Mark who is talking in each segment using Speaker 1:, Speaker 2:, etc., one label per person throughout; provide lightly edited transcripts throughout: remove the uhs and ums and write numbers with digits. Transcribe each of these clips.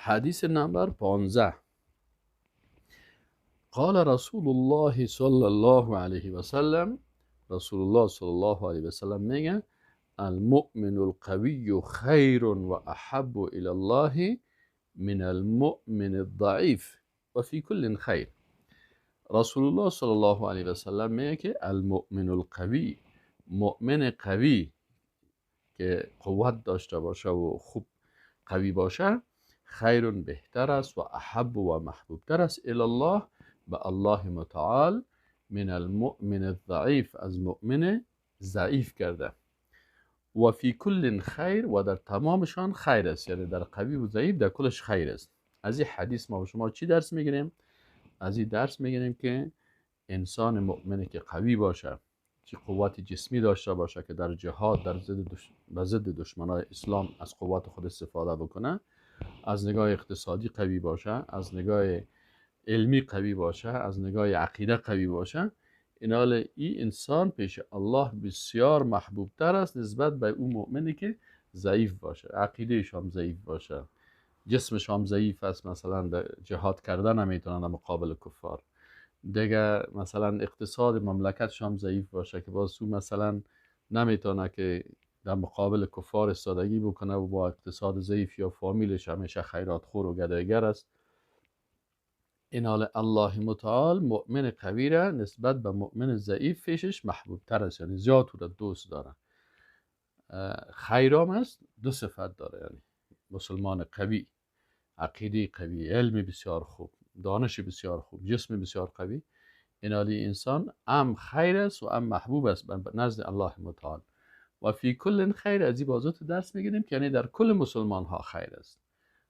Speaker 1: حدیث نمبر 15. قال رسول الله صلی الله علیه و سلم، رسول الله صلی الله علیه و سلم میگه المؤمن القوی خیر و احب الى الله من المؤمن الضعیف و فی کل خیر. رسول الله صلی الله علیه و سلم میگه که المؤمن القوی، مؤمن قوی که قوت داشته باشه و خوب قوی باشه، خیر بهتر است و احب و محبوب تر است الی الله، به الله متعال، من المؤمن الضعیف، از مؤمن ضعیف کرده. و فی کل خیر، و در تمامشان خیر است، یعنی در قوی و ضعیف در کلش خیر است. از این حدیث ما و شما چی درس میگیریم؟ از این درس میگیریم که انسان مؤمنی که قوی باشه، چی قوت جسمی داشته باشه که در جهاد در ضد دشمنای اسلام از قوت خود استفاده بکنه، از نگاه اقتصادی قوی باشه، از نگاه علمی قوی باشه، از نگاه عقیده قوی باشه، اینال این انسان پیش الله بسیار محبوب تر است نسبت به اون مؤمنی که ضعیف باشه، عقیدهش هم ضعیف باشه، جسمش هم ضعیف است، مثلا در جهاد کردن نمیتونه در مقابل کفار، دیگه مثلا اقتصاد مملکتش هم ضعیف باشه که باز او مثلا نمیتونه که در مقابل کفار استادگی بکنه و با اقتصاد ضعیف یا فامیلش همیشه خیرات خور و گدایگر است. این حال الله متعال مؤمن قوی را نسبت به مؤمن ضعیف پیشش محبوب تر است، یعنی زیاد او را دوست داره. خیرام است، دو صفت داره، یعنی مسلمان قوی، عقیده قوی، علم بسیار خوب، دانش بسیار خوب، جسم بسیار قوی، این حالی انسان ام خیر است و ام محبوب است نزد الله متعال. و فی کل خیر، از این بازوت درس میگیریم که یعنی در کل مسلمان ها خیر است.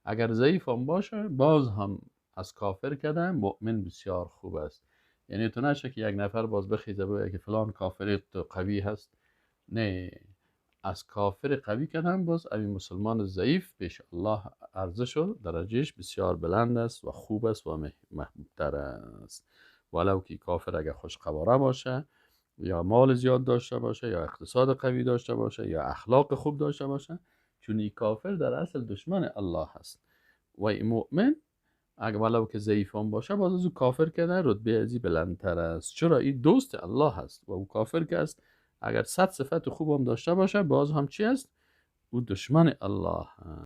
Speaker 1: اگر ضعیف هم باشه باز هم از کافر کردن مؤمن بسیار خوب است. یعنی تو نشه که یک نفر باز بخیزه بگه که فلان کافر قوی هست، نه، از کافر قوی کردن باز این مسلمان ضعیف پیش الله ارزش و درجهش بسیار بلند است و خوب است و محبوب تر است. ولو که کافر اگر خوش قواره باشه یا مال زیاد داشته باشه یا اقتصاد قوی داشته باشه یا اخلاق خوب داشته باشه، چون این کافر در اصل دشمن الله هست و این مؤمن اگر ولو که ضعیف هم باشه باز از او کافر کردن رتبه ازی بلندتر است، چرا این دوست الله هست و او کافر که است اگر 100 صفت خوب هم داشته باشه باز هم چی است؟ او دشمن الله.